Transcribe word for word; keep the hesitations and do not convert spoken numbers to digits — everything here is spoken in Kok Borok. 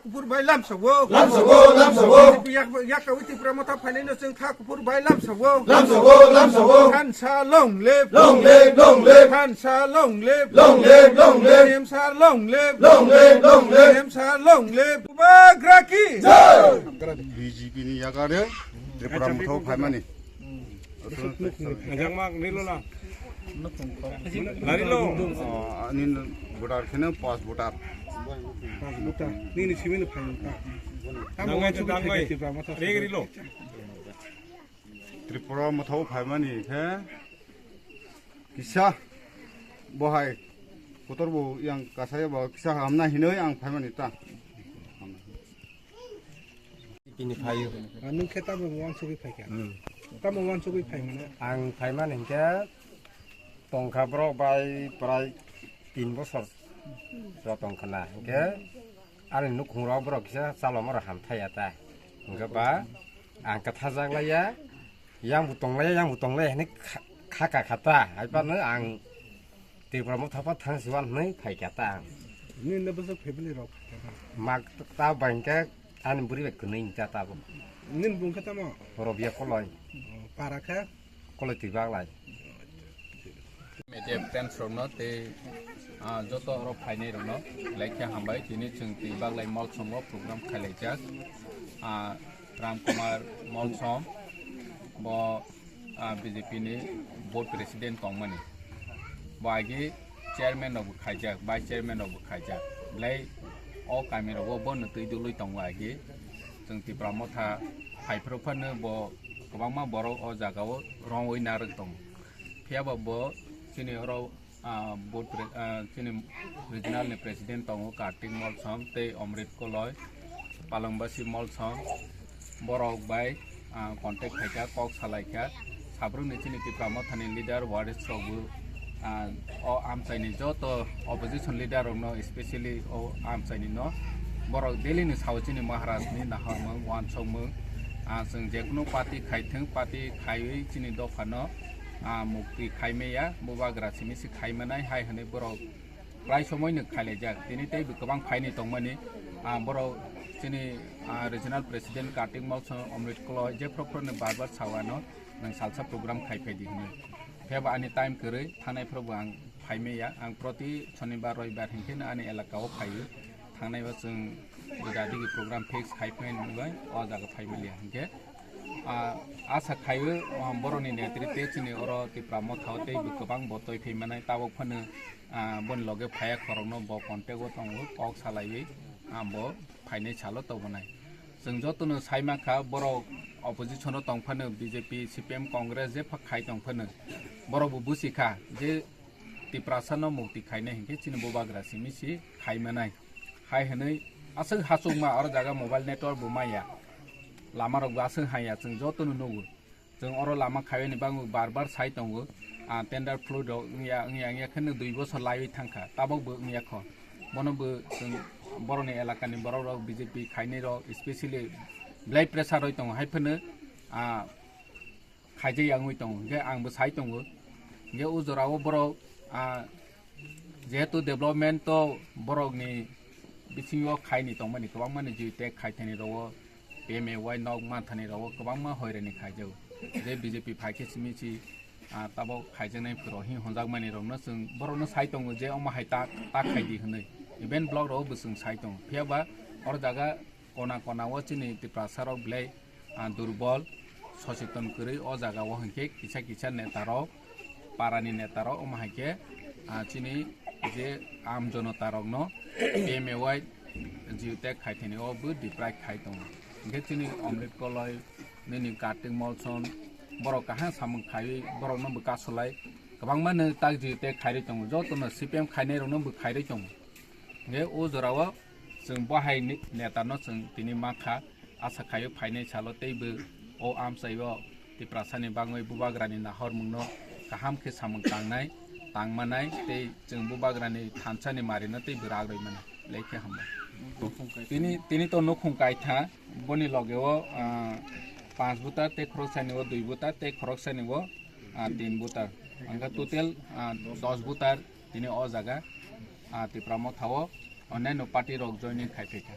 Kuphur bai lamsago. Lamsago, lamsago. Yak, yak kawi Tipra Motha phainaino chwng kha kuphur bai lamsago. Lamsago, lamsago. Thansa long live. Long live, long live. Thansa long live. Long live, long live. T M sir long live. Long live, long live. T M sir long live. Bubagra ki. Jai. B J P ni yakare Tripura Motha phaimani. Ajak mak nilo na. Lari lo. Oh, ani voter kheno pas voter. Pas voter. Nini simi no phai ta. Tamo Dangai, wansugwi dangai. Phai Tipra Motha. Reg rilo. Tripura Motha phaimani khe kisa bohai kotor bo yang kasaya bo kisa hamna hinoi ang phaimani ta. Bini phaio. Ah, nwng khe tamo wansugwi phaikha? Hmm. Tamo wansugwi phaimano? Ang phaimani hinkhe tongkha borok bai prai tin bosor rw tongkha na. Hinkhe ani nukhungrok borok kisa chalomorok hamthai ya ta. Hinkhe ba ang kwthajak laiya, yang bo tonglaiya, yang bo tonglaiya hinwi kha-, khaka kha ta. Haiphano ang Tipra Motha pha thang siwan hwnwi phaikha ta ang. Nini bwswk family rok phaikha ta? Mak ta bangkha ani bwrwi bai kwnwi ta tabuk. Nini bung khe tamo? Robia Koloi. Oh, para khe? Koloi twi baglai. Media friends rokno tei, ah, joto oro phainai rokno belai khe hambai. Tini chwng twi baglai Molsom o program khailaijak. Ah, Ram Kumar Molsom bo, ah, B J P ni board president tongmani. Bo agi chairman rok bo khaijak, vice chairman rok bo khaijak. Belai o kami rogo bono twi dului tongo agi. Chwng Tipra Motha phaiphru phano bo kwbangma borok o jaga o rongwi narwk tongo. Phiya ba bo chini oro ah, board pre-, ah, chini regional ni president tongo Kartik Molsom tei Omrit Koloi, Palangbasi Molsom, borok bai, ah, contact khaikha, kok salaikha, sabrumni chini Tipra Mothani leader, warriors rokbo, ah, o amchaini joto opposition leader rokno, specially o amchaini no borok daily ni sao chini Maharaj ni naharmung, wansokmung, ah, chwng jekunu party khaithwng, party khaiwi chini dophano, ah, mukti khaimaya, bubagra simi se khaimanai hai hwnwi borok prai somoino khailaijak. Tini tei bo kwbang phaini tongmani, ah, borok chini, ah, regional president Kartik Molsom, Omrit Koloi, jephru phruno bar bar sawano nwng salsa program khai phaidi hwnwi. Phiya ba ani time kwrwi, thangnai phuru bo ang phaimaya. Ang proti Shonibar, Roibar hinkhe ani elaka o phaio. Thangnai o chwng juda digi program fix khai phai nugwi o jaga phai manya hinkhe, ah, asa khaio, ah, borokni netritwe chini oro Tipra Motha o tei bo kwbang bo toi phai manai tabuk phano, ah, boni loge phaiya khorokno bo contact o tongo kok salaiwi, ah, bo phainai salo tongmani. Chwng jotono sai mankha borok opposition o tong phano B J P, C P M, Congress jepha khai tong phano borok bo busi kha je Tiprasa no mukti khainai hinkhe chini bubagra simi si khai manai. Hai hwnwi aswk hachukma oro jaga mobile network bo maya. Lama rok bo aswk haya chwng joto no nugo. Chwng oro lama khaiwi ni bagwi bar bar sai tongo. Ah, tender fluid rok wngya, wngya, wngya khe no dui bosor laiwi thangkha. Tabok bo wngya kho. Bono bo chwng borokni elakani borok rok B J P khainai rok specially belai pressure roi tongo. Hai phano, ah, khaijak ya wngwi tongo, hinkhe ang bo sai tongo. Hinkhe o jora o borok, ah, jehetu development o borok ni bisingo khaini tongmani kwbangma ni G Tech khaithani rok o, P M A Y nok manthani rok o kwbangma hoirani khaijago. Je B J P phaikhe simi si, ah, tabok khaijaknai phwrwng hinwi honjakmani rokno chwng borokno sai tongo je omo hai ta, ta khaidi hwnwi. Even block rok o bo chwng sai tongo. Phiya ba oro jaga kona kona o chini Tiprasa rok belai, ah, durbol, socheton kwrwi o jaga o hinkhe kisa kisa neta rok, para ni neta rok omo hai khe, ah, chini je aam jonota rokno P M A Y G Tech khaithani o bo deprive khai tongo. Hinkhe chini Omrit Koloi, nini Kartik Molsom, borok kaham samung khaiwi borokno bo kasulai kwbangma no tak G Tech khairwi tongo, jotono C P M khainai rokno bo khairwi tongo. Hinkhe o jora o chwng bo hai ni-, neta no chwng tini mankha, asa khaio phainai salo teibo o amchaio Tiprasa ni bagwi bubagra ni nahormung no kaham khe samung tangnai, tangmanai tei chwng bubagra ni thansa ni mari no teibo rak rwi mano. Belai khe hambai. Tini, tini to nukhung kaitha, boni loge o, ah, panch butar tei khoroksa ni o dui butar tei khoroksa ni o, ah, tin butar. Angkha total, ah, dos butar tini o jaga, ah, Tipra Motha o onyaino party rok joining khai phaikha.